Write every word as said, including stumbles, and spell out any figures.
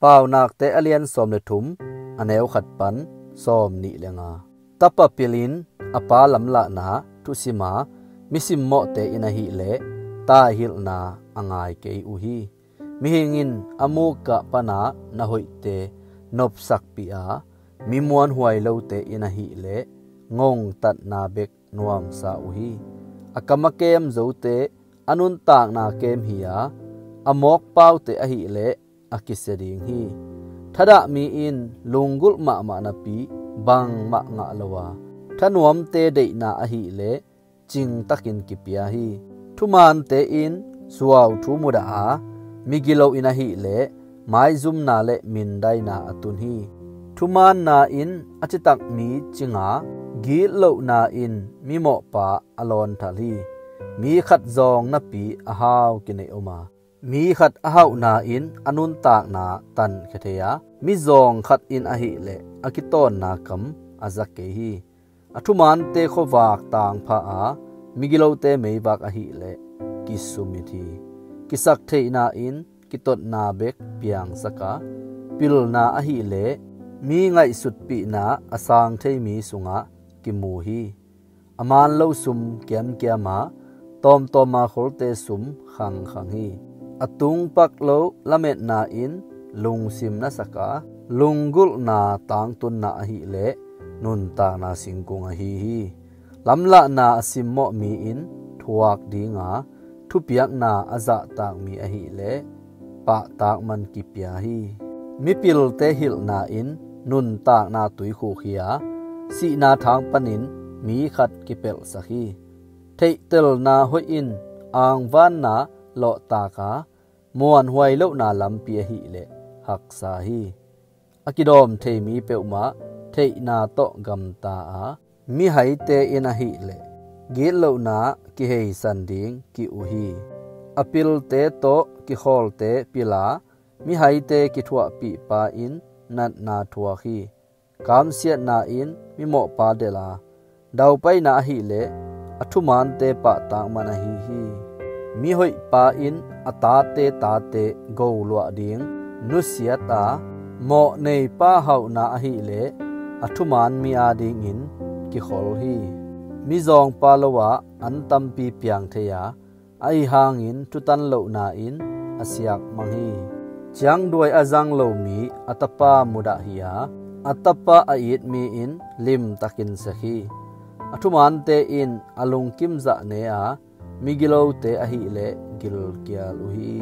Paunakte a lian sawm le thum, a neu khat pan sawm nih le nga. Tapa pilin a pa lamlahna thusima, mi simmawhte in ahileh taihilhna a ngai kei uh hi. Mihing in a mukah pana na hoihte nopsakpih a, mi muanhuai lote in ahileh ngongtatna bek nuamsa uh hi. A kam a kem zote a nuntakna kem hi a, a mawkpaute ahileh a kisia ding hi. Thadah mi in lunggulh mahmah napi bangmah ngah lo a, thanuamte deihna ahileh cingtakin kipia hi. Thumante in zuauthu mudah a, migilo in ahileh maizumna le mindaina a tun hi. Thumaanna in a citak mi cinga, gitlohna in mimawhpa a lawnthal hi. Mi khat zawng napi a hau kineih om a, mi khat a hauhna in a nuntakna tankhia thei a, mi zawng khat in ahileh a kitawnna kam a za kei hi. A thumante khuavak tangpha a, migilote meivak ahileh kisumit hi. Kisaktheihna in kitotna bek piangsak a, pilna ahileh mi ngaihsutpihna a sang thei mi sungah kimu hi. A man lo sum kiamkiam a, tawmtawma kholte sum khangkhang hi. A tungpak lo lametna in lungsim nasak a, lunggulhna tangtunna ahileh nuntakna singkung ahi hi. Lamlahna a simmawh mi in thuak ding a, thupiakna a zahtak mi ahileh pahtak man kipia hi. Mipilte hilhna in nuntakna tuikhuk hi a, sihna thang panin mi khat kipelhsak hi. Theihtelna hoih in angvanna lawhtak a, muanhuai lohna lampi ahileh haksa hi. A kidawm thei mi peuhmah theihna tawh gamta a, mihaite in ahileh gitlohna kiheisan ding ki-uh hi. A pilte tawh kikhawlte pil a, mihaite kithuahpihpa in natna thuak hi. Kamsiatna in mimawhpa delh a, daupaina ahileh a thumante pahtak man ahi hi. Mihoihpa in a tate tate goluah ding nusiat a, mawhneipa hauhna ahileh a thuman mi adingin kikhol hi. Mizawngpa lo ah an tampi piang thei a, ahi hangin thutan lohna in a siakmang hi. Ciangduai a zang lo mi a tapa mudah hi a, a tapa a it mi in limtakin sek hi. A thumante in a lungkim zah ne a, migilote ahileh gilkial uh hi.